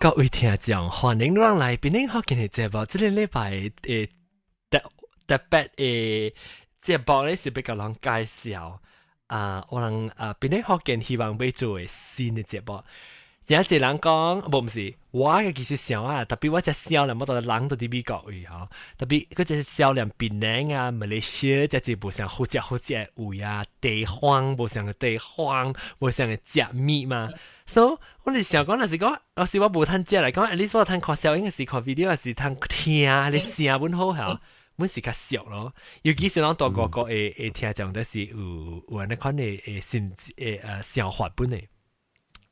各位聽眾，歡迎攏來檳城福建的節目。這个禮拜的特特別的節目咧，是欲共人介紹啊，我人啊檳城福建希望欲做的新的節目。有一個人講，無毋是，我嘅其實想啊，特別我這少年，我都人都佇美國位吼，特別佢這少年檳城啊、馬來西亞，這是無像好食好食的位啊，地方無像个地方，無像個食物嘛。所以我是想講，若是講，若是我無通食來講，at least 我通看小影，是看 video，還是通聽，你聲本好嚇，本是較熟咯。尤其是咱大外國會聽眾，就是有按呢款的心的想法本的。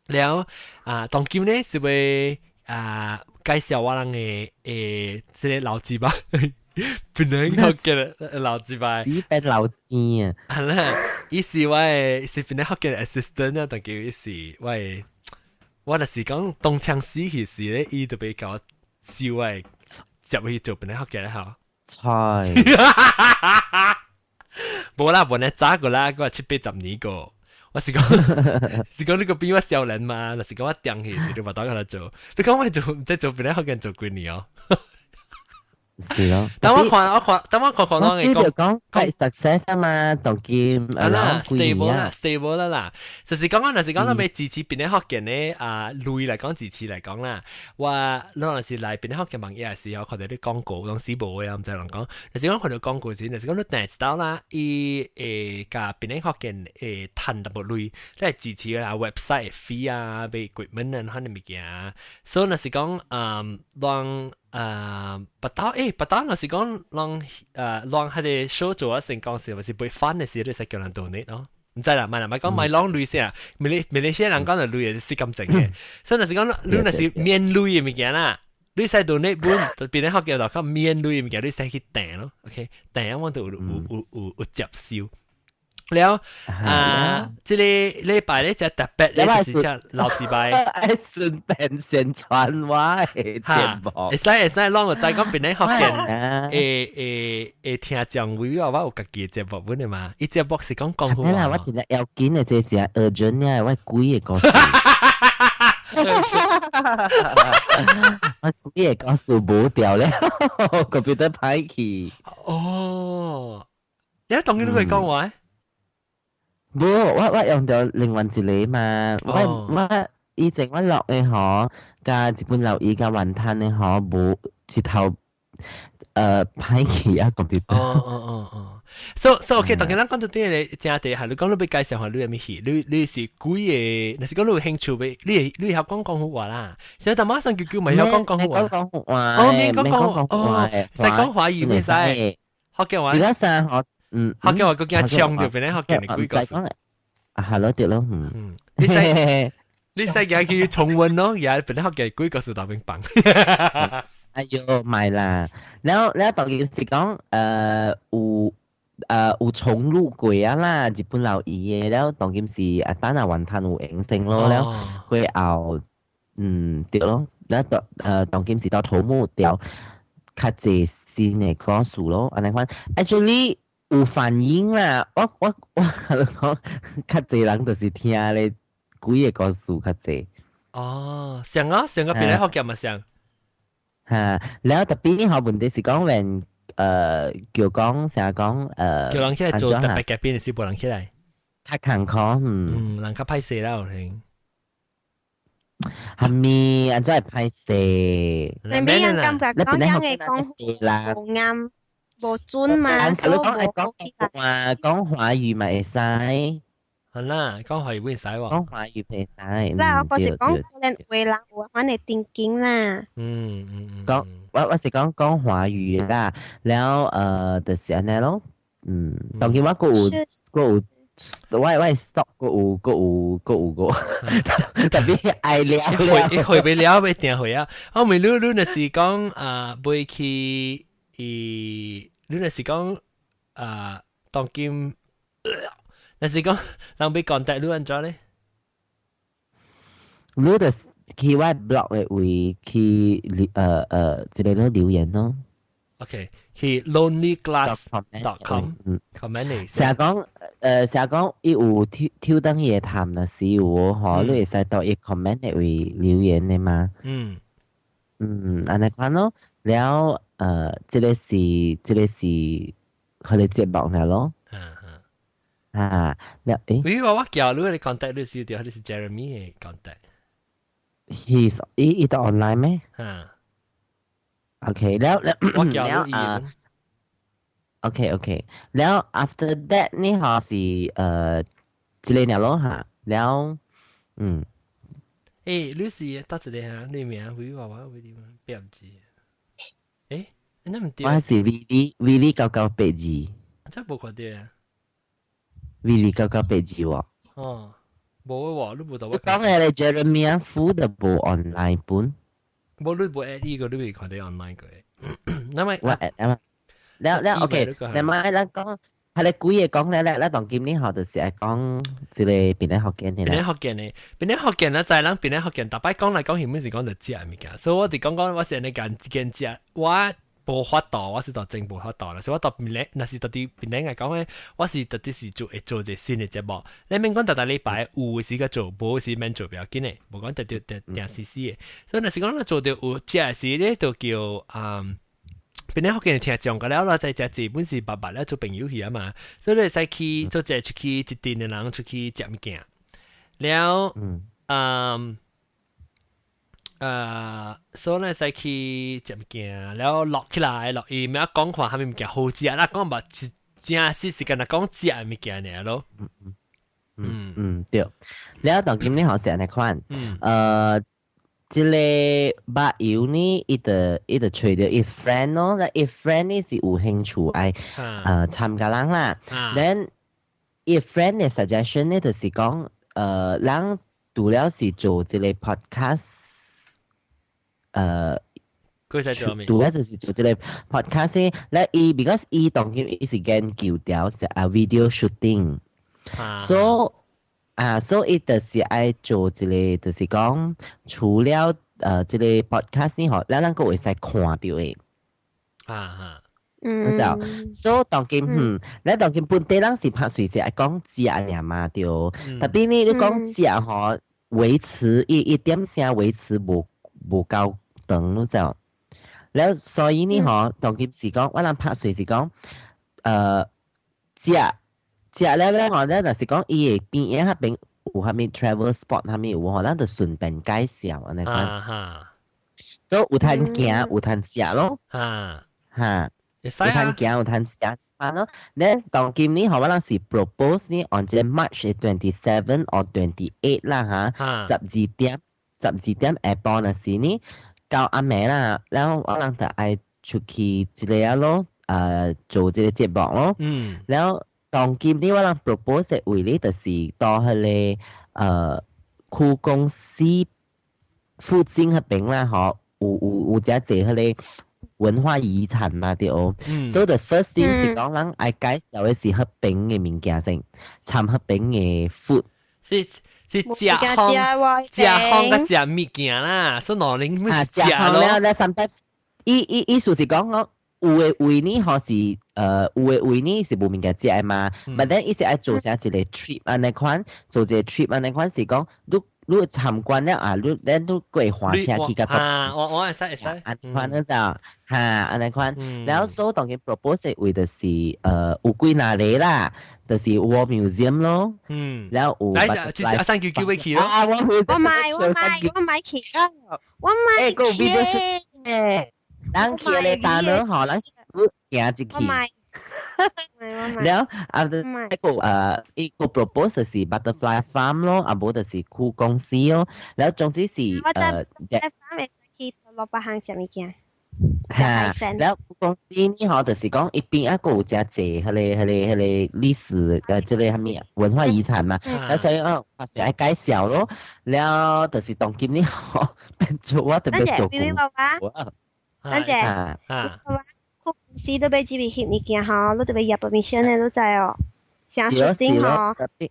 了啊，當今咧是欲啊介紹我人的這个老雞巴，檳城福建的老雞巴，你變老雞啊！係啦，伊是我的是檳城福建的 assistant 啊，但叫伊是我的，我若是講東牆死去時咧，伊就欲共我收我的接去做檳城福建的吼。菜，無啦，無呢早過啦，我七八十年過。我是講，是講你個比我少年嘛，若是講我定去時，你嘛當佢來做。你講我做，唔知做檳城福建做幾年哦？是咯。等我看，我看，等我看看攏會講講係 success 啊嘛，當今啊啦，stable 啦，stable 啦啦。就是講講，若是講咱欲支持檳城福建的啊，類來講支持來講啦。我咱若是來檳城福建網頁的時候，看到啲廣告，當時無的，毋知人講。若是講看到廣告時，若是講你訂一道啦，伊會共檳城福建會趁淡薄鐳，來支持啊 website fee 啊，買 equipment 啊，款的物件。所以若是講，讓啊，不到欸，不到若是講人人彼個 show 做啊成功時，或是被 fund 的時，你使叫人 donate 咯。毋知啦，莫啦，莫講莫攏鐳先，馬來西亞人講就鐳是死感情的，所以若是講你若是免鐳的物件啦，你使 donate 本，就變成學叫就講免鐳的物件，你使去訂咯，OK，訂我就有接收。了啊，這个禮拜咧就特別咧，就是這老幾拜。愛順便宣傳我的節目。會使會使，攏有知講檳城福建會會會聽講位啊，我有家己的節目本的嘛，伊節目是講廣府話。我真正要緊的，這是 urgent 啊，我幾个故事。我幾个故事無掉了，computer 歹去。哦，你當然你會講話？無，我用著另外一个嘛，我以前我落的吼，共日本留意共雲吞的吼，無一頭歹去啊 computer。哦哦哦哦，so OK，當然咱講到這个正題係，你講你欲介紹下你啥物戲？你是幾个？若是講你有興趣欲，你會曉講廣府話啦？現在馬上叫叫咪曉講廣府話。講廣府話。哦，免講廣哦，使講華語袂使。福建話。而家上學，嗯。福建話閣驚搶著變咧福建的幾個字。啊，係咯，對咯，嗯。嗯，你使驚去重溫咯，而家變咧福建幾個字大兵棒。哎喲，唔係啦，然後然後當然是講，有重錄過啊啦，日本留意的，然後當今是啊，等下雲吞有影聲咯，然後過後，嗯，對咯，然後當今是到頭目掉較濟新的故事咯，按呢款，actually 有反應啦，我講較濟人就是聽咧幾个故事較濟。哦，像啊，上個檳城福建嘛像。嚇，然後特別好問題是講，連叫講成日講叫人起來做特別改變的時，無人起來。較艱苦，嗯。嗯，人較歹勢啦，有聽。係咪按怎會歹勢？你咩人感覺講樣嘅講無啱無準嘛？所以講講話講華語嘛會使。好啦，講華語會使喎。講華語會使。啦，我是講可能有人有反嘅定見啦。講我是講講華語啦，然後就是按呢咯，嗯，當然我閣有閣有。我 stop 閣有個，特別愛了了。一回袂了，欲定回啊！我問你，你若是講啊，欲去伊，你若是講啊，當今，若是講人欲 contact 你按怎咧？你就去我 blog 的位去一个留言咯。 OK，去 lonelyglass.com comment 你。成日講成日講伊有抽抽燈夜談若是有吼，你會使到伊 comment 的位留言的嘛？嗯。嗯，按呢款咯，了這個是彼個節目爾咯。啊，了誒。喂，我叫你你 contact 你是對，你是 Jeremy 嘅 contact。 He's 伊佇 online 咩？嚇。 OK，了了我叫你啊。OK，了 after that 呢，嗬是這個爾咯嚇，了嗯。誒，你是搭一個嚇，你名會話我會點啊？別唔知。誒，你唔對。我是 VD VD 9982。真無看到啊。 VD 九九八二喎。哦，無喎，你無到我。講嘅咧，Jeremy 富就無 online 本。無你無 add 伊個，你未看到 online 個。那麼我 add 啊嘛。了了 OK，那麼咱講，係你幾個講咧咧，咱當今年學就是愛講這個檳城福建的檳城福建的，檳城福建咧，在咱檳城福建，逐擺講來講去，每是講著食物件，所以我佇講講，我是按呢講一件食，我無法度，我是就真無法度啦。所以我到檳城，若是到佇檳城來講咧，我是特別是做會做一個新的節目。你免講逐逐禮拜有時個做，無時免做不要緊的，無講特別定定死死的。所以若是講咱做著有食的時咧，就叫嗯。檳城福建聽講個了啦，在食基本是捌捌咧做朋友去啊嘛，所以你會使去做者出去一陣的人出去食物件，了，嗯，所以你使去食物件，了落起來落伊咩講看啥物物件好食啦，講嘛是真實是干焦講食的物件爾咯。嗯嗯對，了當今日好是按呢款，這個捌友呢，伊就揣著伊 friend 咯，那伊 friend 呢是有興趣愛參加人啦。Then 伊 friend 的 suggestion 呢，就是講，人除了是做這個 podcast，佢使做咩？除了就是做這個 podcast 咧，伊 because 伊當今伊是研究掉是啊 video shooting，so 啊，所以就是愛做一個，就是講除了這個 podcast 呢，嗬，咱咱閣會使看著的。嗯。就，所以當今嗯，你當今本地人是拍隨時愛講食爾嘛對，特別呢，你講食嗬，維持一點聲維持無夠長，你就，了所以呢嗬，當今是講，我人拍隨是講，食。食了咧，我咧就是講伊會邊仔彼邊有啥物 travel spot 啥物有吼，咱就順便介紹按呢款。所以有通行有通食咯。有通行有通食啊咯。咧當今年吼，我人是 propose 呢，on 這 March 27 or 28 啦嚇，12點12點下晡那時呢，到暗暝啦，然後我人就愛出去一個咯，做這個節目咯。然後。當今呢，我人 propose 的位咧，就是到彼個區公司附近彼邊啦，吼，有誠濟彼個文化遺產嘛，對。所以 the first thing 是講人愛介紹的是彼邊的物件先，參彼邊的 food。是是食方食方佮食物件啦，所以兩人啊，食方了咧，sometimes 伊意思是講我。有的位呢，吼是有的位呢是無物件食的嘛，but then 伊是愛做成一個 trip 按呢款，做一個 trip 按呢款是講，你參觀了啊，你咱你過換車去佮啊，我會使會使，按呢款就哈按呢款，然後所以當佢 propose 位就是有幾若個啦，就是 War Museum 咯，然後有，來就是阿三叫叫欲去咯，啊我我買我買我買去，我買去。人去咧打呢吼，人行入去。了啊，一個一個 propose 是 butterfly farm 咯，啊無就是區公司咯，了總之是我知 farm 會使去蘿蔔行食物件。哈，了區公司呢吼，就是講一邊啊閣有誠濟彼個彼個彼個歷史這個啥物文化遺產嘛，了所以哦，我是愛介紹咯，了就是當今呢吼，變做我特別做工。等陣，公司都欲入去翕物件吼，你都欲入 permission 的，你知哦。像 shooting 吼，你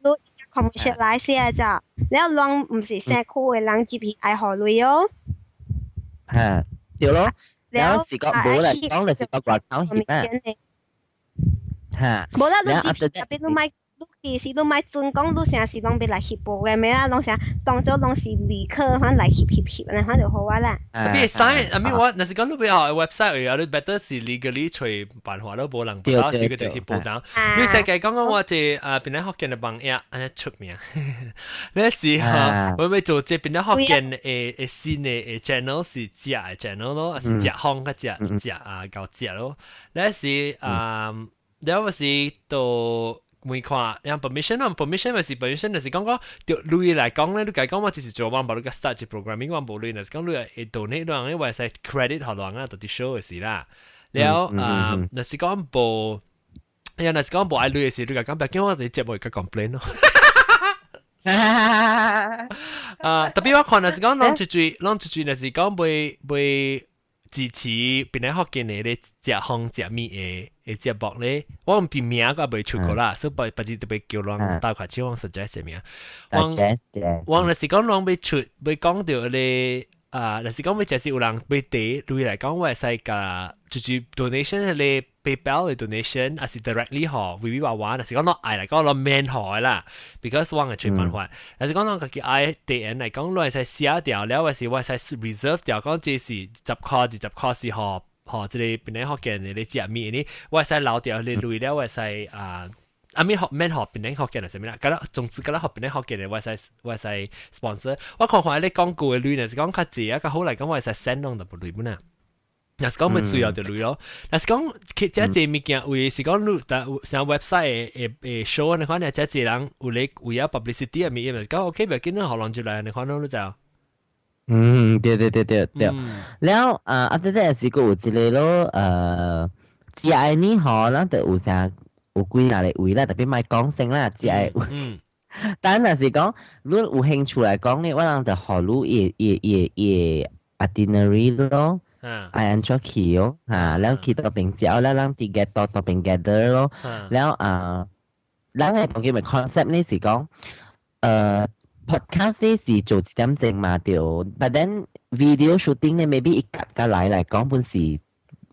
commercialize 的就，了攏毋是社區的人入去愛予鐳哦。嚇，對咯。了是講無啦，講就是講外口翕啊。嚇。無啦，你入去特別你莫你其實你莫準講，你成時攏欲來翕 program 的啦，攏啥當做攏是旅客，反來翕翕翕，按呢款就好啊啦。特別 sign，I mean 我若是講你欲學 website 有你 better 是 legally 揣辦法都無人不到時佢就去報單。你世界講講我這啊檳榔福建的網頁按呢出名，你是哈我欲做這檳榔福建的的新的的 channel 是食的 channel 咯，還是食風較食食啊夠食咯。你是啊，了是都問看，人 permission 咯，permission 咪是 permission，就是講講著鐳來講咧，你家講我只是做我無你個 start programming 我無鐳，就是講你會 donate 人，我會使 credit 予人啊，到佇 show 的時啦。了啊，若是講無，呀，若是講無愛鐳的時，你家講別叫我佇節目會較 complain 咯。啊，特別我看若是講攏出去，攏出去，若是講袂袂支持檳榔福建的咧食風食物的的節目咧，我毋知名我未出過啦，所以別別特別叫人鬥較手我 suggest 名。我我若是講人欲出欲講著咧啊，若是講欲就是有人欲提鐳來講，我會使共就是 donation 迄個 PayPal 的 donation，還是 directly 予微微娃娃，若是講攏愛來講攏免予的啦，because 我會揣辦法。若是講攏家己愛提案來講，我會使寫掉了，還是我會使 reserve 掉，講這是10塊20塊是予予這個檳榔福建的咧食物呢，我會使留掉迄個鐳了，我會使啊。啊，免予免予檳榔福建係啥物啦？敢若總之敢若予檳榔福建的，我會使我會使 sponsor。我看看彼個廣告的鐳，若是講較濟啊，較好來講，我會使 send 攏就無鐳本啊。若是講欲需要就鐳咯。若是講這濟物件，有的是講你但像 website 的的 show 你看呢，這濟人有咧為了 publicity 的物件，講 OK，袂緊，予人入來，你看咯，你知影？嗯，對對對對對。了啊，啊，這這是閣有一個咯，食的呢吼，咱就有啥有幾若個位啦，特別莫講先啦，食的。但若是講，你有興趣來講呢，我人就予你伊伊伊伊 itinerary 咯。愛按怎去哦，嚇，了去佗邊食，了咱佇 get 到佗邊 gather 咯，了啊，咱的當今的 concept 呢是講，podcast 呢是做一點鐘嘛對，but then video shooting 呢 maybe 一夾加來來講本是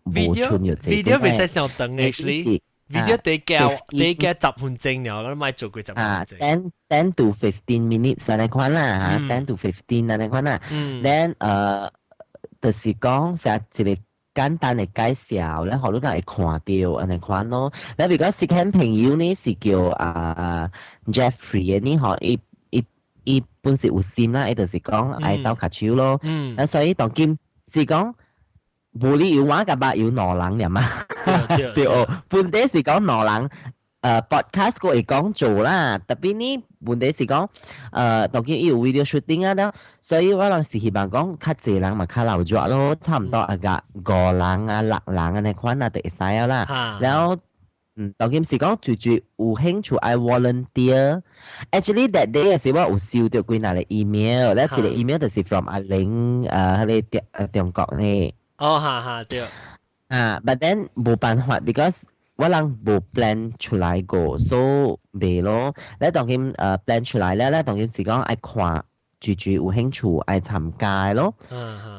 無剩有這 video 袂使上長 actually。video 得加得加10分鐘了，咱莫做過十分鐘。 10 to 15 minutes 按呢款啦嚇，10 to 15 按呢款啦。Then 就是講寫一個簡單的介紹，咧予你人會看著按呢款咯。咧比較識朋友呢是叫啊 Jeffrey 的呢吼，伊伊伊本是有心啦，伊就是講愛鬥跤手咯。啊，所以當今是講無理由我共捌有兩人爾嘛。對哦，本底是講兩人。Podcast 個會講做啦，特別呢問題是講，當今伊有 video shooting 啊，了，所以我人是希望講較濟人嘛較鬧熱咯，差唔多啊個五人啊六人按呢款啊就會使啊啦。然後，當今是講最最有興趣愛 volunteer。Actually that day 是我有收著幾若個 email，咧一個 email 就是 from 阿玲，彼個中國呢。哦，哈哈，對。啊，but then 無辦法，because 我人無 plan 出來過，所以袂咯。咧當今plan 出來了，咧當今是講愛看，住住有興趣愛參加咯，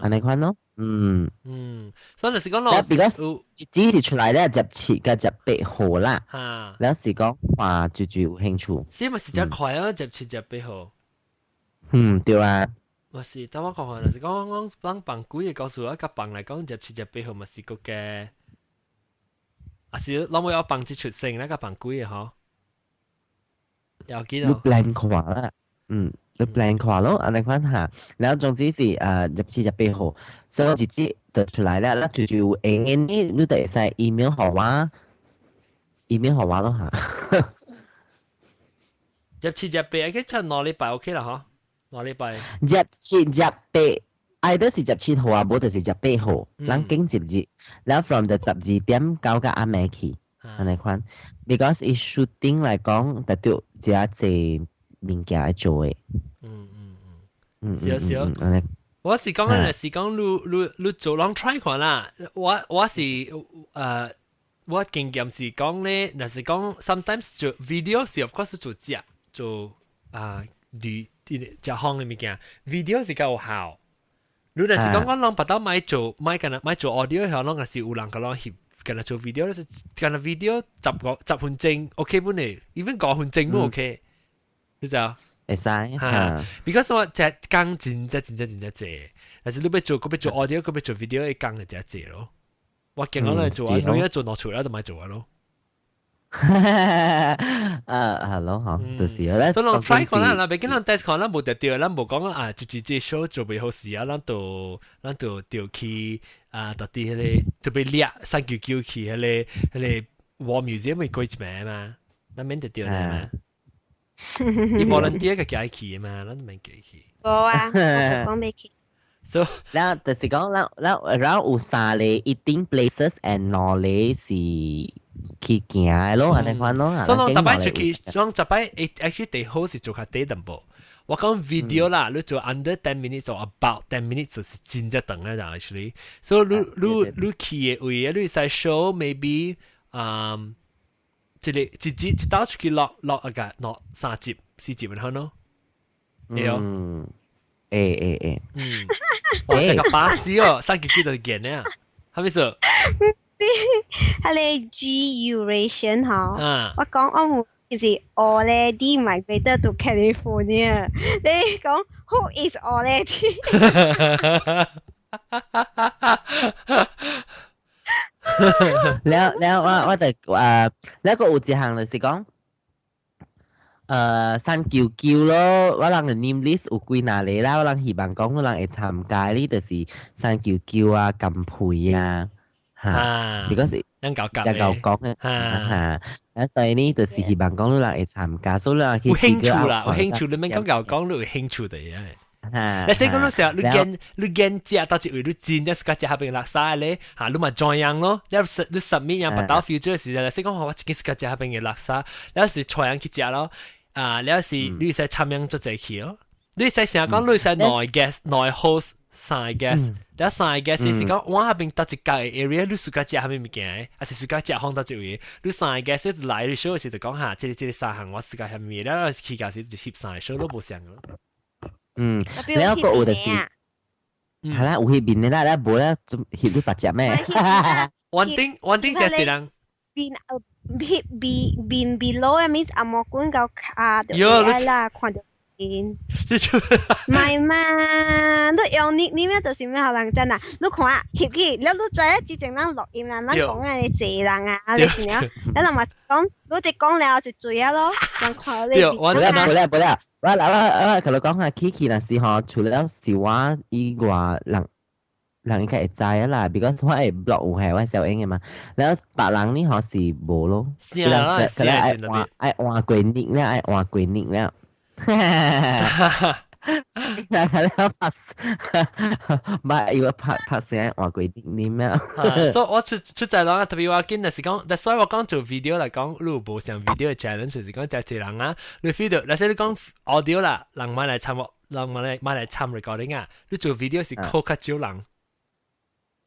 按呢款咯，嗯。嗯，所以就是講咯， because 只是出來咧17佮18號啦，了是講看住住有興趣。是咪是真快啊？17、18號。嗯，對啊。嘛是，等我看看，就是講講咱放幾個故事啊，佮放來講17、18號嘛是個嘅。啊是，攏會有放一出聲，那個放幾個吼？要緊你 plan 看啦，嗯，你 plan 看咯，按呢款嚇。然後總之是17、18號，所以日子就出來了，咱就就有閒的你，你就會使 email 予我，email 予我咯嚇。17、18，去出2禮拜 OK 啦嗬，兩禮拜。17、18，either 是十七號啊，無就是十八號，咱揀一日，然後 from the 12點到到暗暝去，按呢款，because 伊 shooting 來講，特著遮濟物件愛做的。是啊是啊。我是講緊是講你你你做攏 try 看啦，我是我經驗是講咧，若是講 sometimes 做 video 是 of course 做食做啊旅食風的物件，video 是較有效。你若是講講攏別當莫做，莫干焦莫做 audio 時攏若是有人共攏翕干焦做 video 咧，是干焦 video 10個10分鐘 OK 本嚟，even 5分鐘都 OK，你知啊？會使嚇，because 我隻工真正真正真正濟，但是你欲做，閣欲做 audio，閣欲做 video，會工就真濟咯。我見我嚟做啊，你一做落出來就咪做啊咯。啊，係咯，嗬，就是咧。所以咱 try 看啦，嗱，別見咱 test 看，咱無特對，咱無講啊，就是這 show 做袂好勢啊，咱就去啊，到底彼個特別掠399去彼個 War Museum 咪過一暝嘛，咱免得對嘛。伊 volunteer 個寄去嘛，咱免寄去。無啊，我講袂去。 So，然後就是講，然後有三個 eating places and 兩個是去行的咯，按呢款咯。所以講十擺出去，所以十擺 actually 最好是做較短淡薄。我講 video 啦，你做 under 10 minutes 或 about 10 minutes 就是真正長嘅啦，actually。所以你去的位，你會使 show maybe 一個一集一道出去落落一個落三集四集咁樣咯。對哦。嗯。會會會。嗯。哇！這個巴士哦，399就見呢，係咪說？係你 G Eurasian 嗬，我講我唔是唔是 already migrated to California？你講 who is already？了了我就了個有一項就是講，399咯，我人嘅 name list 有幾若個啦，我人希望講我人會參加呢，就是399啊、金培啊。嚇，如果是咱搞一嚿講嘅嚇，啊所以呢就是希望講你人會參加，所以你人有興趣啦，有興趣，你免講夠講，你有興趣的嘢。你先講你時候，你見食到一位，你真正是較食下邊垃圾咧，嚇，你嘛 join 樣咯，你 submit 樣不到 future 時，你先講我一間是較食下邊嘅垃圾，你是帶人去食咯，啊，你是你使參樣做濟去咯，你使成日講你使內 guest 內 host 三個 guest，你三個 guest 是講我下邊搭一個 area，你自家食啥物物件，還是自家食放到一位？你三個 guest 來你 show 時就講下，這個三項我自家啥物，你去到時就翕三個 show 都無相咯。嗯，你一個有就是，係啦，有翕面的啦，你無咧，翕你白隻咩？穩定穩定就是人。面翕面面 below 嘅 means 阿毛管夠卡就愛啦，看到。唔係嘛？你用你你咩就是咩予人真啊？你看翕去，了你知影之前咱錄音啦，咱講嘅濟人啊，你是了，你人嘛講，你一講了就醉啊咯，人看你。無啦無啦無啦，我同你講下，Kiki 若是吼，除了是我以外，人人應該會知啊啦，because 我會 block 有係我小英嘅嘛，然後別人呢吼是無咯，是啊，佢咧愛換愛換過 nick 了，愛換過 nick 了。哈哈，那了拍，唔係要拍拍成換過 nick 咩？所以我出出在講，特別我見就是講，所以我講做 video 嚟講，你無像 video 嘅 challenge 就是講就一人啊，你 video，例如你講 audio 啦，人買來參，人買來參 recording 啊，你做 video 是靠較少人。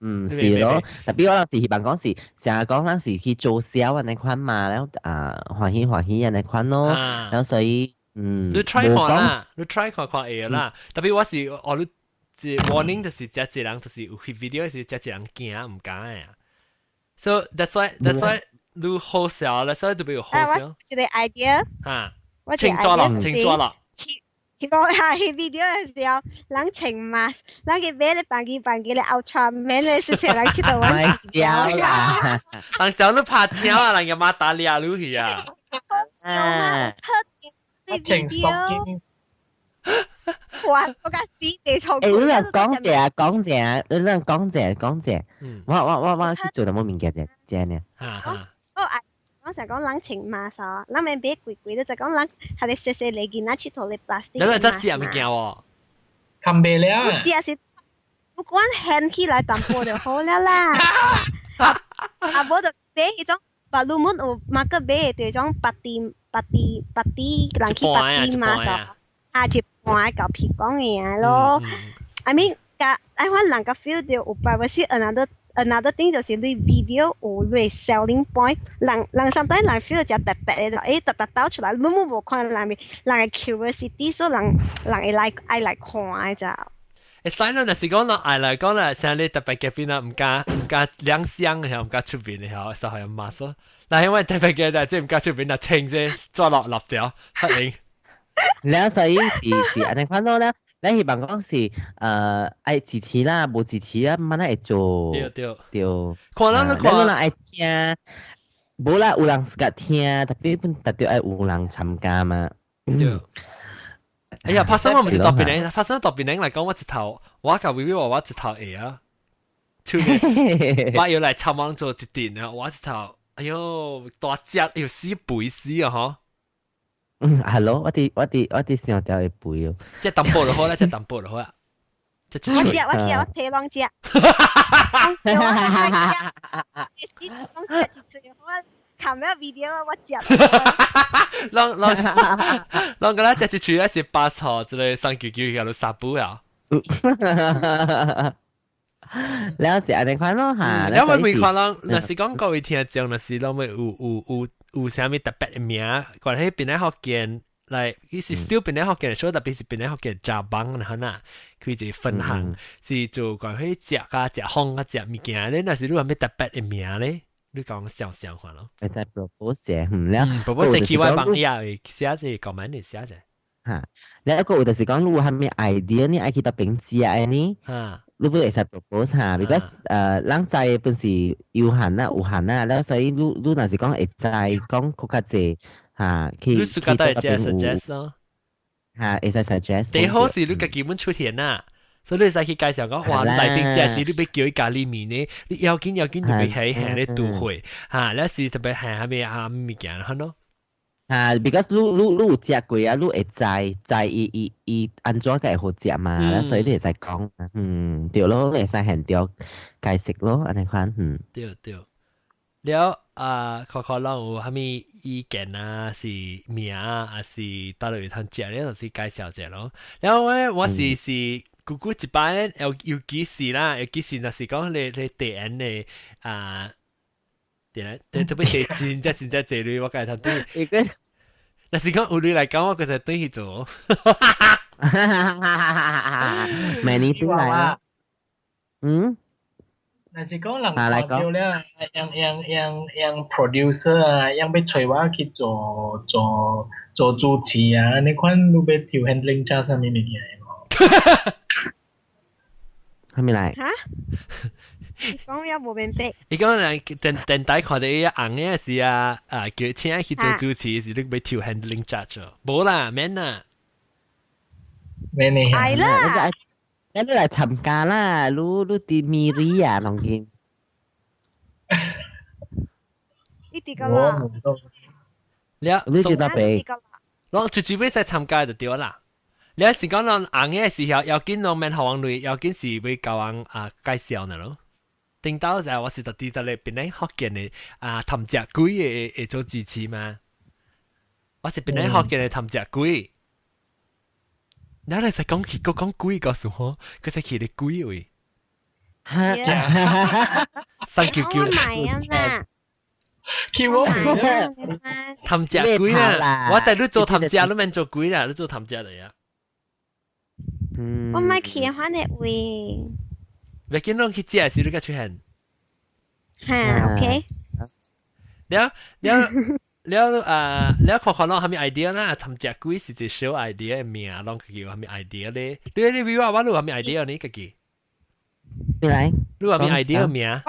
嗯，是咯，特別我有時希望講是，成日講咱是去做銷按呢款嘛，了啊歡喜歡喜按呢款咯，然後所以你 try 看啦，你 try 看看會啦。特別我是哦，你這 warning 就是這一人，就是有翕 video 是這一人驚毋敢的啊。So that's why 你好笑啦，所以特別有好笑。一個 idea。嚇，清楚啦，清楚啦。佢講下翕 video 嘅時候，人穿 mask，人去買咧扮機扮機咧 Ultraman 咧，是成人佚佗玩。笑啦，人小你拍槍啊，人家馬打掠你去啊。好笑嘛，特別 video。哇！我甲死地錯。欸，你若講者講者，你若講者講者，我去做淡薄物件者，這呢。我我成日講人穿 mask，咱免買貴貴，你就講人係你細細個囡仔佚佗咧 plastic。你來只食物件喎？冚袂了。我食是，不管掀起來淡薄就好了啦。啊，無就買彼種，白鷺門有馬個買的，就種白滴白滴白滴，人去白滴 mask，啊，一半個皮講的咯。I mean，甲愛反人甲 feel 到有 privacy another thing 就是你 video 有你 selling point，人人 sometimes 人 feel 就特別的，欸，特特倒出來，你冇無看人面，人會 curiosity，所以人人會來愛來看的就。會使咯，若是講咯，愛來講啦，像你特別嘅邊啊，毋敢亮相嘅，毋敢出面嘅，嗬，就係 mask 咯。嗱，因為特別嘅，即毋敢出面啊，清啫，抓落立掉，黑影。了所以是按呢款咯咧，你希望講是愛支持啦，無支持啊，慢慢會做。對對。對。看咱你看，你愛聽，無啦，有人 suka 聽，特別本特別愛有人參加嘛。對。哎呀，拍生我毋是特別人，拍生特別人來講，我一頭，我甲微微話我一頭會啊，出面我要來參望做一陣啊，我一頭，哎喲，大隻又死肥死啊，嗬。嗯，係咯，我佇想著會肥哦。這淡薄就好啦，這淡薄就好啦。我食我食我提攏食。我食，攏食一喙，我看咩 video 我食。攏攏攏個啦，食一喙咧是80號，這個399叫做三杯啊。了是按呢款咯嚇。了我未看人，若是講各位聽眾，若是攏會有啥物特別的名，關係檳城福建來，伊是 still 檳城福建，所以特別是檳城福建食房啦，呐，開一個分行，是做關係食啊食風啊食物件咧，若是你有啥特別的名咧，你講想想看咯。會使 propose 者，嗯了。 propose 去我幫你啊，寫者 comment 你寫者。嚇，了一個有就是講，你有啥物 idea 你愛去佗邊食的呢？你不會使 propose 嚇，because 人知的本是有限啦，有限啦，了所以你若是講會知講閣較濟嚇，去你自家都會 suggest 咯。嚇，會使 suggest。第好是你家己本出錢啦，所以你使去介紹講，哇！你來真正是你欲叫伊咖喱麵呢，你要緊要緊就欲去行咧都會嚇，你是特別行啥物啊物件好咯。啊，because 你有食過啊，你會知伊按怎個會好食嘛，所以你會使講，嗯，對咯，你會使現場解釋咯，按呢款，嗯。對對。了啊，看看咱有啥物意見啊，是名啊，還是佗落通食咧，就是介紹者咯。然後我是久久一擺咧，尤其是啦，尤其是若是講你地緣的啊，點咧，特別地真正真正濟類，我共通對。若是講有你來講，我就轉去做。明年轉來啦。嗯。若是講人看著了，用用用用 producer 啊，用欲揣我去做主持啊，你看你欲抽 handling charge 啥物物件無？啥物來？哈？你講我無明白。伊講人電電台看著伊紅的時啊，啊叫請去做主持時，你欲抽 handling charge 無啦，免啦。免呢？係啦。你來參加啦，你佇米里啊，攏去。你佇個啦？了，你佇佗邊？攏最最尾使參加就對啦。你是講攏紅的時候，要緊攏免予人鐳，要緊是欲共人啊介紹呢咯。頂到就我是特佇佇咧檳城福建的啊，貪食鬼的會做主持嘛。我是檳城福建的貪食鬼。你嚟使講起，閣講鬼告訴我，佢使去咧鬼位。399。我買啊啦。去我貪食鬼啦！我知你做貪食，你免做鬼啦，你做貪食嚟啊。我毋去遐的位。欲緊攏去食時，你才出現。哈，OK。了了了啊！了看看攏啥物 idea 啦？貪食鬼是一個小 idea 的名，攏叫啥物 idea 咧？你我你有啥物 idea 呢？家己？你來？你有啥物 idea 名？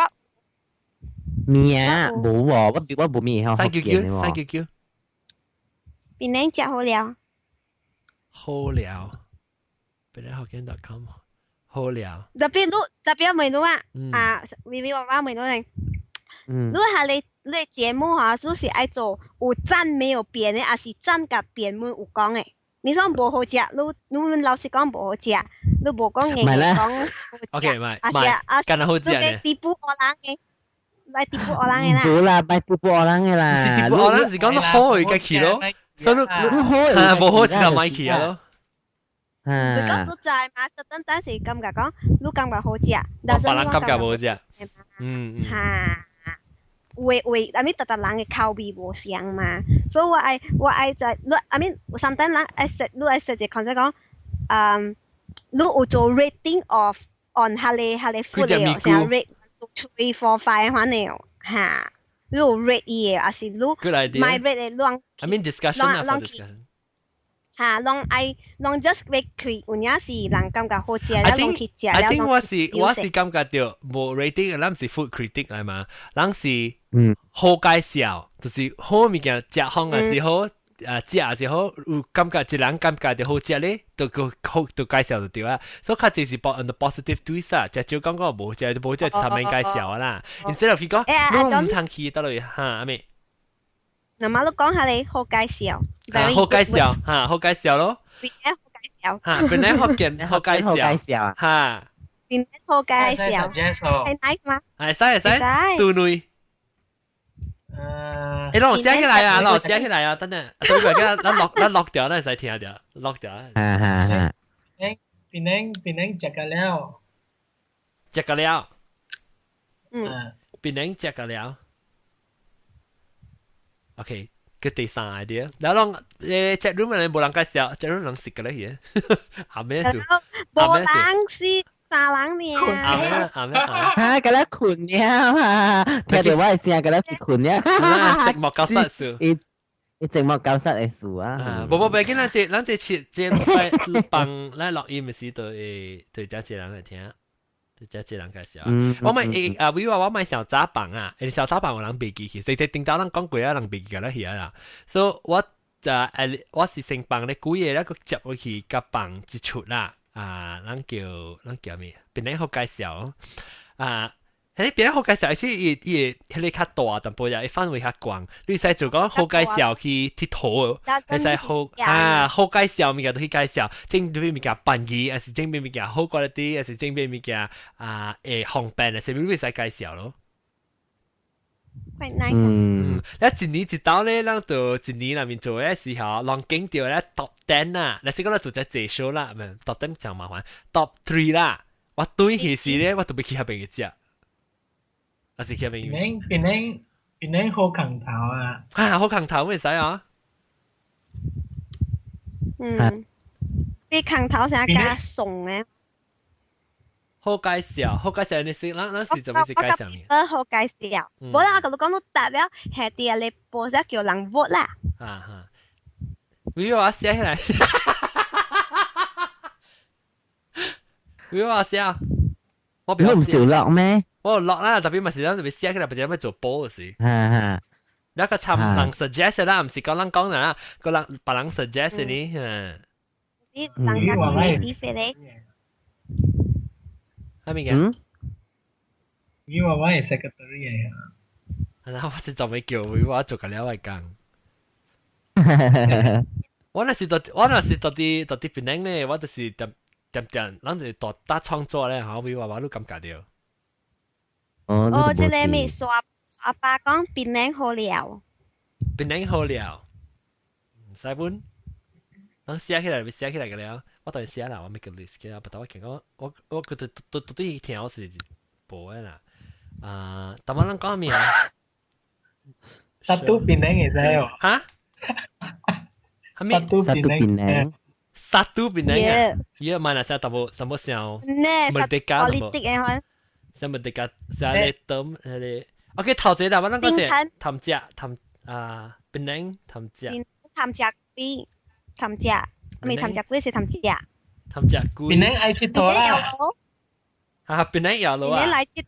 名無喎，我無名曉399 399。檳城食好料。好料，檳城福建 .com 好料。特別你特別問你啊，啊，微微我問你咧，你係你節目哈，就是愛做有讚沒有貶的，還是讚佮貶們有講的？你說無好食，你老實講無好食，你無講硬講好食。 OK，唔係唔係，敢若好食呢？地步學人的，來地步學人的啦。無啦，莫地步學人的啦。是地步學人是講好會個去咯，所以你你無好就莫去啊咯。你講實在嘛，實等等是感覺講，你感覺好食，但是別人感覺無好食。嗯嗯。哈。有的有的，I mean 逐逐人的口味無相嘛，所以我愛在，你 I mean sometimes 人愛設，你愛設一個 concept 講，嗯，你有做 rating of on 下你下你 food 嘅，像 rate 2, 3, 4, 5 款嘅，嚇。你有 rate 伊嘅，還是你買 rate 嘅，攏 I mean discussion 啊，for discussion。嚇，攏愛攏 just 欲開，有影是人感覺好食，了攏去食。 I think 我是感覺到無 rating，咱毋是 food critic 來嘛，咱是好介紹，就是好物件食好還是好。啊，食也是好，有感覺一人感覺就好食咧，就個好就介紹就對啦。所以較濟是 on the positive twist 啊，食少感覺無食就無食，就頭面介紹啦。然之後佢講，攏毋通去倒落去哈，阿妹。那麼你講下你好介紹，好介紹哈，好介紹咯。邊個好介紹？哈，邊個福建好介紹？哈，邊個好介紹？係 nice 嗎？係使係使，對內。誒，攞寫起來啊，攞寫起來啊，等等，對個，咱錄咱錄掉，咱會使聽著，錄掉。哈哈哈。誒，檳城檳城食個了，食個了。嗯。檳城食個了。OK，個第三 idea，然後攏誒，chat room 人無人介紹，chat room 人食個咧去，阿咩事？無人是。三人爾。阿咩阿咩阿。嚇，佮咧睏了啊！聽到我的聲，佮咧是睏了。寂寞教室事。伊伊寂寞教室的事啊。無無，別緊，咱這切這拜放咱錄音的時，就會對遮一人來聽，對遮一人介紹。我咪會啊，比如話我買小雜房啊，欸小雜房有人袂記去，實際頂頭人講過啊，人袂記個咧去啊。所以我就我是先放咧幾個咧，閣接落去佮放一出啦。啊，咱叫咩？檳城好介紹啊，迄檳城好介紹，其實伊伊迄個較大，淡薄仔，伊範圍較廣。你使做講好介紹去𨑨迌，會使好啊好介紹物件都去介紹，整啲物件便宜，還是整啲物件好過一啲，還是整啲物件啊會方便，還是你會使介紹咯。 Quite nice。嗯，你一年一道咧，咱就一年內面做嘅時候，人見到咧 top 10 啦，你是講咱做隻濟數啦，唔 top 10 真麻煩，top 3 啦，我對彼時咧，我特別去遐邊去食，還是去遐邊。檳檳檳好空頭啊！啊，好空頭咩使啊？嗯，比空頭成加餸嘅。好介紹，好介紹你是，咱咱是做咩是介紹咩？好介紹，無啦，我共你講，你答了，下啲你報咗叫人 vote 啦。啊哈，你我寫起來，你我寫，我你唔少落咩？我落啦，特別咪是咱特別寫起來，不是咩做波嘅事。哈哈，那個尋人 suggest 啦，唔是講人講啦，個人別人 suggest 呢？嗯。你人家講啲飛咧。係咪嘅？你話我係 secretary 嚟啊？係啦，我是就未叫佢，我做個了來講。我若是到啲檳城咧，我就是點點點，咱就是大大創作咧，嚇，我話我都感覺到。哦，哦，這個咪刷阿爸講檳城好料。檳城好料，唔使本，咱寫起來咪寫起來個了。我當然寫啦，我 make a list 嘅，不但我見我我我覺得都都對聽我是無嘅啦。啊，但我咱講咩啊？殺都檳城會使哦。哈？係咪？殺都檳城。殺都檳城啊！伊個馬來西亞淡薄淡薄像，呢，無得加淡薄。啥物得加？啥咧等？啥咧？OK，頭一個啦，我咱講是談食談啊，檳城談食。談食龜，談食。未談食龜是談食。談食龜。檳城愛𨑨迌啦。啊，檳城搖路啊。檳城來𨑨，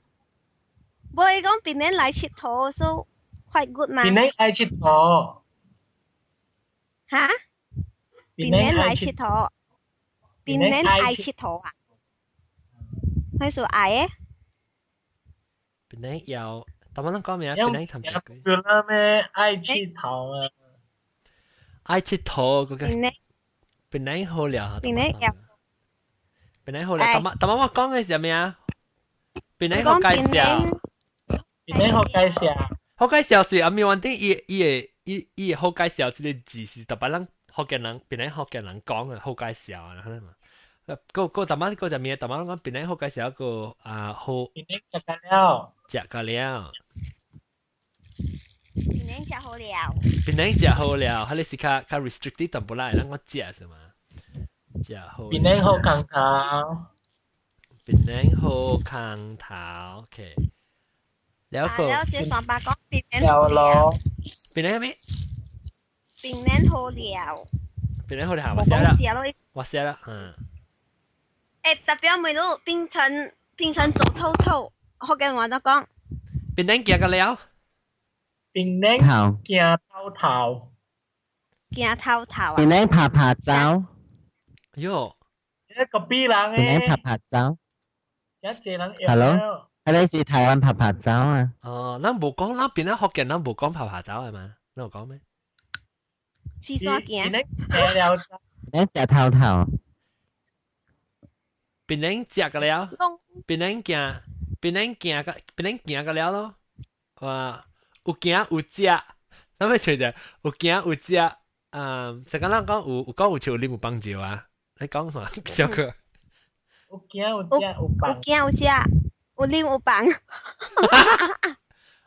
無伊講檳城來𨑨迌，so quite good 嘛。檳城愛𨑨迌。哈？檳城來𨑨迌，檳城愛𨑨迌啊？係說愛嘅？檳城搖，但我諗講咩啊？檳城談食龜。叫啦咩？愛𨑨迌啊！愛𨑨迌嗰個。檳城好料，檳城搖。檳城好料，但但我講嘅是咩啊？檳城好介紹，檳城好介紹，好介紹是阿咪穩定伊伊會伊伊好介紹這個字是特別人福建人，檳城福建人講嘅好介紹啊，可能嘛。個個淡仔個就咩？淡仔講檳城好介紹一個啊好。檳城食個了，食個了。檳城食好了。檳城食好了，彼個是較較 restricted 淡薄啦，咱講食是嘛？食好。檳城好空頭。檳城好空頭，OK。了個。了這雙白講檳城了咯。檳城咩？檳城好料。檳城好料，我寫啦。我寫啦，嗯。欸，特別每路變成變成做透透，福建話都講。檳城行個了。檳城行透透。行透透啊！檳城拍拍走。喲。一個 B 人檳城拍拍走。一濟人。 Hello，係你是台灣拍拍走啊？哦，咱無講，咱檳城福建，咱無講拍拍走係嘛？咱有講咩？是怎行？檳城了。檳城食透透。檳城食個了，檳城行，檳城行個，檳城行個了咯。哇，有行有食，咱欲揣者有行有食，嗯，成個咱講有有講有笑，你有幫助啊？你講啥？小哥。有行有食有放。有行有食，有啉有放。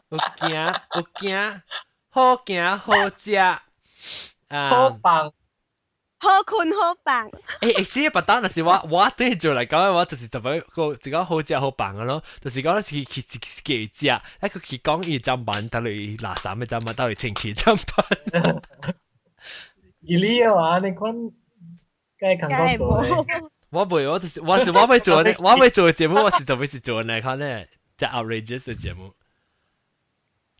有行有行，好行好食，啊。好放。好睏好放。欸，其實別單，若是我對做來講，我就是特別個一個好食好放的咯，就是講是去去食，一個去講伊砧板，到底垃圾的砧板，到底清氣砧板。伊你的話，你看，該感覺做。我袂，我就是我是我欲做，我欲做的節目，我是特別是做來看咧，只 outrageous 的節目。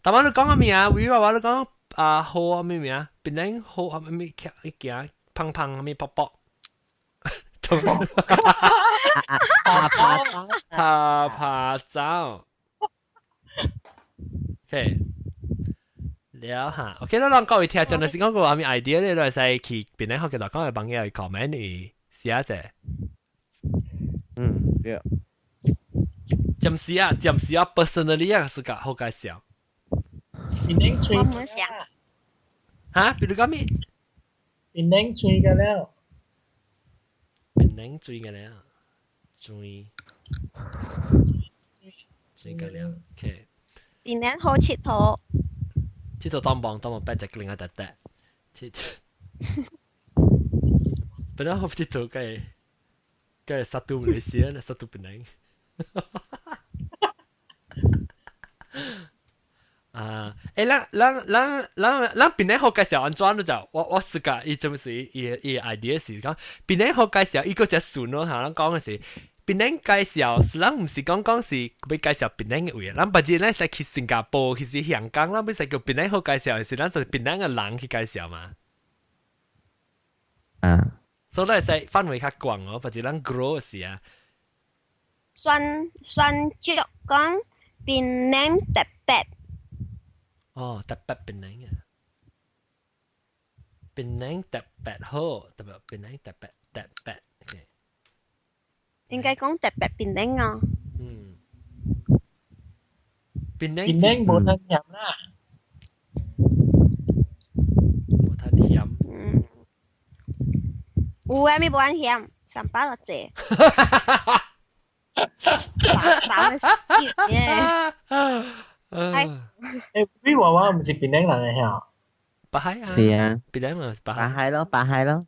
但我你講個咩啊？為話我你講啊好啊咩名？檳城好啊咩？一行。胖胖咩卜卜，爬爬爬爬走，OK，了哈，OK，咱咱各位聽眾，若是講個啥物 idea 咧，會使去檳城學嘅來講嘅朋友 comment 你寫者。嗯，對。暫時啊，暫時啊，personally 啊，是個好介紹。檳城吹。我唔想。哈？比如講咩？檳城吹個了。檳城水個了，水水個了，OK。檳城好𨑨迌。𨑨迌當幫當幫八隻另外得得，𨑨迌。本來好𨑨迌個個 satu Malaysia, satu Penang。啊！欸，咱咱咱咱咱檳城好介紹按怎你就我是個伊就是伊伊 idea 是講檳城好介紹伊個只順咯嚇，咱講的是檳城介紹是咱毋是講講是欲介紹檳城的位，咱別日咱使去新加坡，去是香港，咱欲使叫檳城好介紹，是咱是檳城的人去介紹嘛。啊。所以咱會使範圍較廣哦，別日咱 grow 時啊。選選腳講檳城特別。哦，特別檳城啊，檳城特別好，特別檳城特別特別。應該講特別檳城哦。嗯。檳城檳城無太鹹啦。無太鹹。嗯。有啊，咪無按鹹，三百多隻。垃圾死嘅。哎，欸，你娃娃毋是檳城人的遐？北海啊。是啊。檳城嘛是北海。北海咯，北海咯。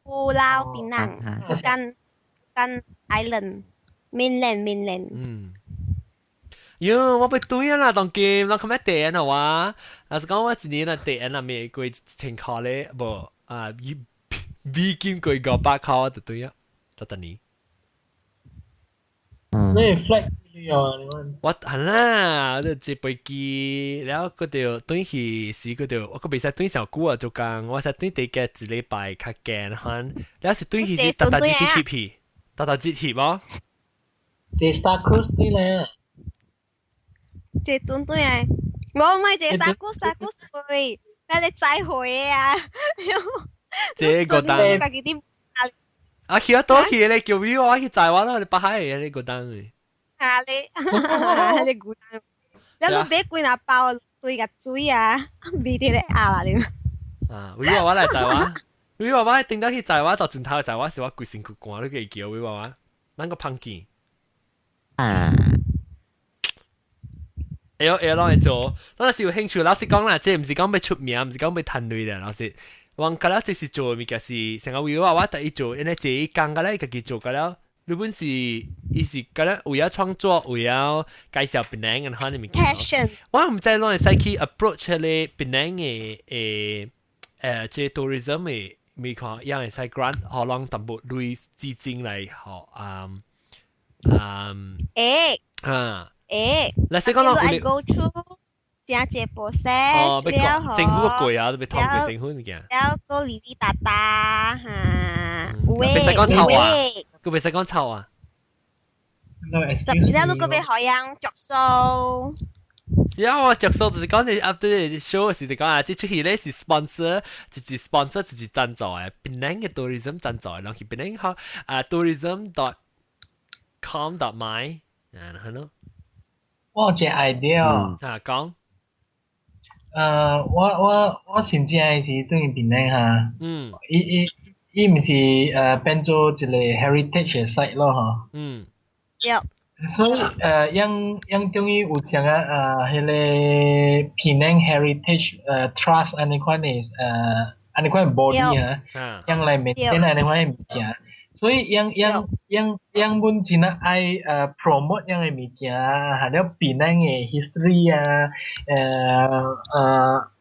pulau Pinang， bukan bukan island mainland mainland。嗯。喲，我欲對啊啦，當今咱看咩地啊哇？若是講我一年啊地啊未過1000箍咧，無啊，美金過500箍就對啊，得得年。嗯。你 flight 啊？你問。我係啦，你坐飛機，了閣著轉去時，閣著我閣袂使轉上久啊，做工，我使轉地個一禮拜較健康，了是轉去是逐逐日去翕去，逐逐日翕哦。坐 Star Cruise 對咧。坐轉轉來，我唔係坐 Star Cruise，Star Cruise 貴，咱咧載回啊。這個單。家己啲啊去啊倒去咧，叫我去載我咯，你北海嘅你個單嘅。啊你，你孤單，你你買幾若包對個水啊，味佇咧鴨啊你。啊，威娃娃來載我，威娃娃頂到去載我到盡頭載我是我規身軀汗，你會叫威娃娃，咱個胖見。啊。會會攏會做，咱若是有興趣，老實講啦，這毋是講欲出名，毋是講欲趁鐳的，老實。我覺得這是做物件是成個為我我第一做，因為這一工個咧家己做個了，你本是伊是覺得為咗創作，為咗介紹檳城嘅款嘅物件。 Passion。我毋知攏會使去 approach 迄個檳城嘅這 tourism 嘅物看，樣會使 grant 予人淡薄鐳資金來予啊。嚟先講咯，你 go through 正濟 process。哦，欲講政府個過啊，都欲通過政府物件。了個哩哩噠噠哈，袂使講臭話，佢袂使講臭話。特別了，如果欲予人著數。呀，我著數就是講你 after the show 時就講啊，這出戲咧是 sponsor，就是 sponsor 就是贊助嘅，檳城嘅 tourism 贊助嘅，人去檳城好啊 tourism.com.my 啊，係咯。我有一個 idea。啊，講。我真正是轉去檳城哈。伊毋是變做一個 heritage 的 site 咯吼。對。所以樣等於有啥個彼個 Penang Heritage Trust 按呢款的按呢款的 body 啊，樣來 maintain 按呢款的物件。所以樣樣樣樣本真係愛promote 樣的物件，還了檳城的 history 啊，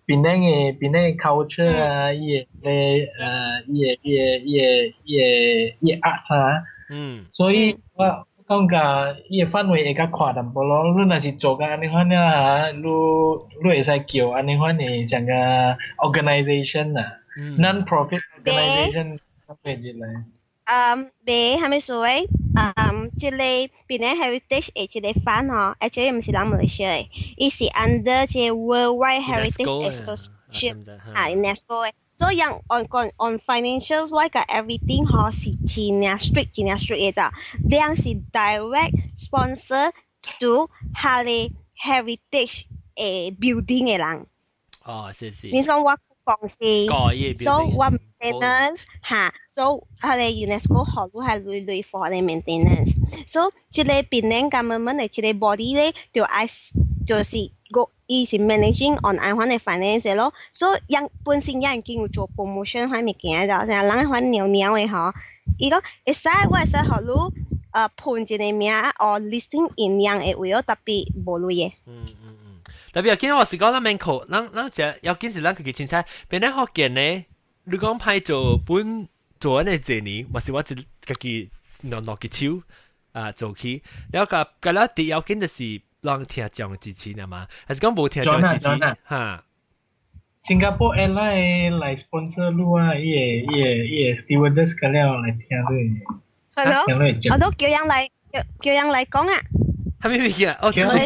檳城的 culture 啊，伊的伊的伊的伊的伊的伊的 art 啊。所以我感覺伊的範圍會較闊淡薄咯。你若是做甲按呢款了哈，你會使叫按呢款的像個 organisation 啊，non-profit organisation 入來。袂，啥物所謂？這個檳城 heritage 的這個 fund 吼，actually 毋是人馬來西亞的，伊是 under 這個 Worldwide Heritage Association 啊，UNESCO 的。所以人 on 講 on financial wise 佮 everything 吼是真正 strict 真正 strict 的咋，兩是 direct sponsor to 彼个 heritage 的 building 的人。哦，是是。你講我公司，所以我 maintenance 哈，所以彼个 UNESCO 予你彼鐳鐳 for 的 maintenance，所以這個檳城 government 的這個 body 咧，就愛就是個伊是 managing on 按款的 finance 咯，所以人本身也已經有做 promotion 款物件就，成人款鳥鳥的吼，伊講會使我會使予你判一個名or listing in 樣的位哦，特別無鐳的。嗯嗯嗯，特別要緊我是講咱免靠，咱這要緊是咱家己凊彩，檳城福建呢，你講歹做本做安尼濟年，嘛是我一家己攞攞個手啊做起，了個個了第要緊就是人聽眾支持嘛，還是講無聽眾支持哈？新加坡 Airline 來 sponsor 你啊，伊個 stewardess 個了來聽你。係咯，我都叫人來講啊。係咪物件？哦，就是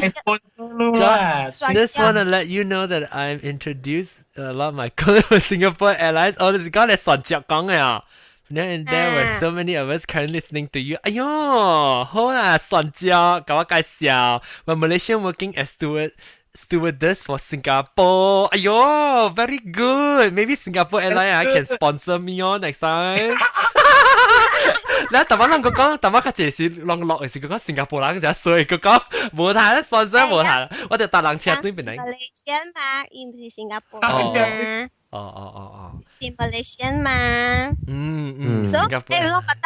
Just want to let you know that I'm introduced a lot of my colleagues with Singapore Airlines. 哦，這是講嚟上節講嘅啊。And there were so many of us currently listening to you. 哎喲，好啦，上節共我介紹，我 Malaysian working as stewardess for Singapore. 哎喲，very good. Maybe Singapore Airlines can sponsor me on next time. 你淡薄人個講，淡薄較濟是人落的是講新加坡人就衰，佢講無談 sponsor 無談，我就搭人車對邊嚟。 Malaysian 嘛，伊毋是新加坡嘛。哦哦哦哦。是 Malaysian 嘛。所以我覺得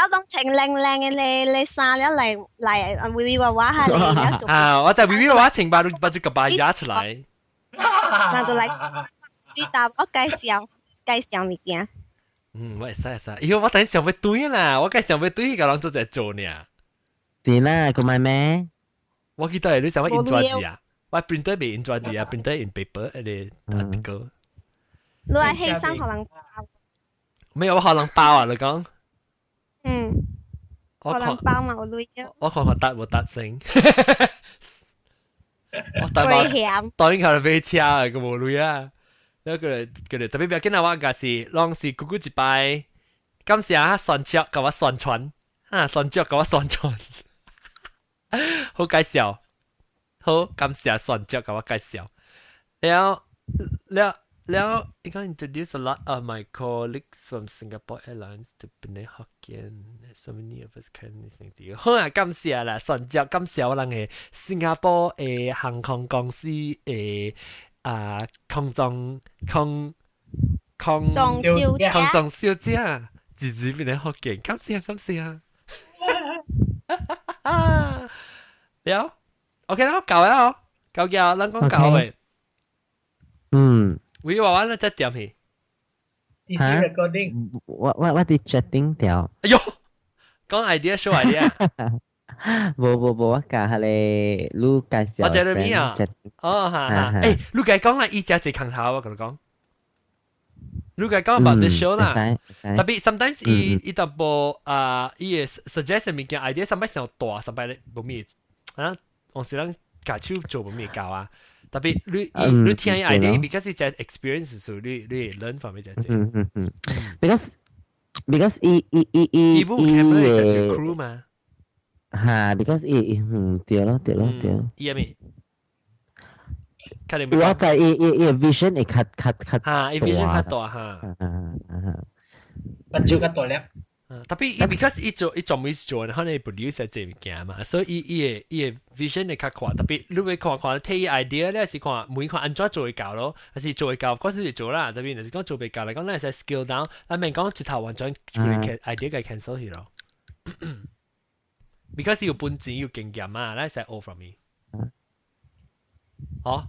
攏穿靚靚的咧衫了來來威威娃娃下嚟做。啊！我在威威娃娃穿把把這個把壓出來。那就來水查某介紹介紹物件。嗯，我會使會使，因為我等想欲對啦，我該想欲對，共人做一做呢。是啦，佢買咩？我記得你想欲印紙啊，我 printer 袂印紙啊，printer 印 paper 嗰個 article。你愛犧牲予人包？沒有，我予人包啊！你講。嗯。予人包嘛，有鐳。我看看達無達成。我達無，當然佢買車啊，佢無鐳啊。了佢特別不要緊啊！我個是攏是久久一擺，感謝宣傳共我宣傳，啊宣傳共我宣傳，好介紹，好感謝宣傳共我介紹。了了了，伊講 introduce a lot of my colleagues from Singapore Airlines to Penang Hokkien. So many of us can listen to you. 好啊，感謝啦，宣傳感謝我人的新加坡的航空公司的啊，空中空康鍾小姐，康莊小姐，自自變嚟福建，感謝感謝。了，OK 啦，夠啦，夠嘅，咱講夠未？嗯。喂，娃娃，你在點去？嚇？ recording。我佇 chatting 條。哎喲，講 idea，show idea。無無無，我教下你，你介紹。我這裡啊。哦，哈哈。誒，你該講啦，伊只一空頭，我共你講。你該講 about this show 啦。特別 sometimes 伊伊淡薄啊，伊會 suggest 物件 idea，上擺上大，上擺無咩，啊，往時咱家手做無咩教啊。特別你你聽伊 idea，because 是只 experience 所以你你 learn from 這隻。嗯嗯嗯。Because 伊伊伊伊伊部 camera 就 crew 嘛。嚇，because 伊嗯對咯對咯對。伊係咩？我在伊伊伊 vision 會較較較嚇，伊 vision 較大嚇。目睭較大粒。特別伊 because 伊做伊專門做，可能 produce 這物件嘛，所以伊伊個伊個 vision 會較闊。特別你會看看提 idea 咧，是看每看按怎做會到咯，還是做會到，嗰時是做啦。特別若是講做袂到來講，咱會使 scale down，咱免講一頭完全 idea 給 cancel 去咯。because 有本錢有經驗嘛，咱會使學 from 伊。好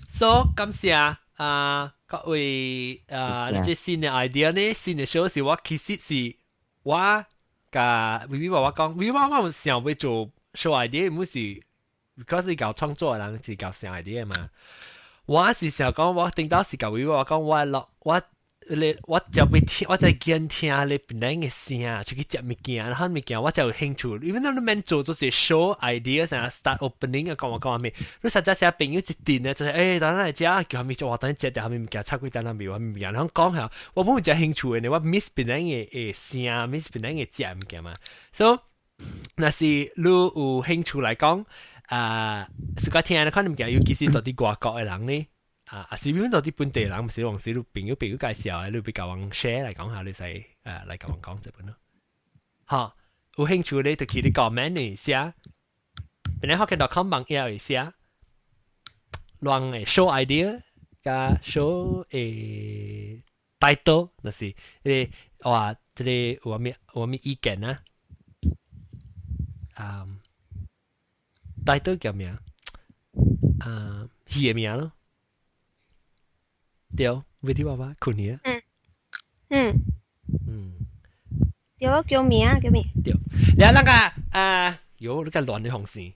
，so 感謝啊各位啊，呢這新的 idea 呢，新的 show 是我其實是我共微微娃娃講，微微娃娃有想欲做 show idea，毋是，because 是搞創作的人是搞想 idea 嘛。我是想講，我頂到是共微微娃娃講，我落我。你我就欲聽，我在見聽你檳城的聲，出去食物件，然後物件我就有興趣。因為你免做就是 show idea，啥 start opening 啊，講我講咩？你實在是朋友一陣咧，就是欸，等來食，叫啥物做，我等食掉啥物物件，插幾單仔麵，我物件，然後講下，我本有真興趣的，我 miss 檳城的的聲，miss 檳城的食物件嘛。所以，若是你有興趣來講，啊，自家聽的看物件，尤其是佇佇外國的人呢。啊，啊是邊度啲本地人，毋是往時你朋友朋友介紹的，你欲共阮 share 來講下，你使誒來共阮講這本咯。好，有興趣你就去你 comment 裡寫，檳城福建 .com 網頁裡寫，亂的 show idea 加 show 誒 title，就是你話這個有啥有啥意見啊？啊，title 叫咩？啊，戲的名咯。對，未啲爸爸困去啊。嗯嗯嗯，對咯，叫名叫名。對，你那個啊，喲，你個亂的紅線。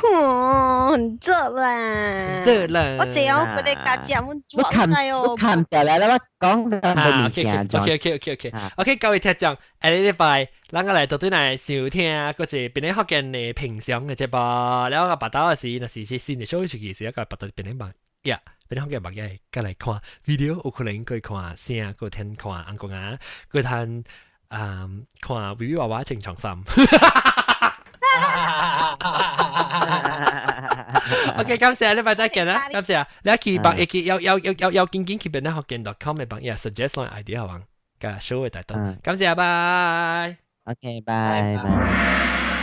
哦，很熱啦。熱啦。我這樣佢哋家姐們做在哦。我看掉來啦，我講啊，OK OK OK OK OK OK，各位聽眾，下個禮拜，咱個來到對來收聽嗰個檳城福建的平常的節目，了個別兜的時，若是是新的消息，是一個別兜檳城網，呀，檳城福建網頁，過來看 video，有可能過看聲，過聽看紅光啊，過聽啊看微微娃娃穿長衫。OK，感謝，禮拜再見啦，感謝。你去幫，會記要要要要要緊緊去檳城福建 .com 的網頁 suggest 阮 idea 好無？共 show 的題目。感謝，拜。 OK，拜拜。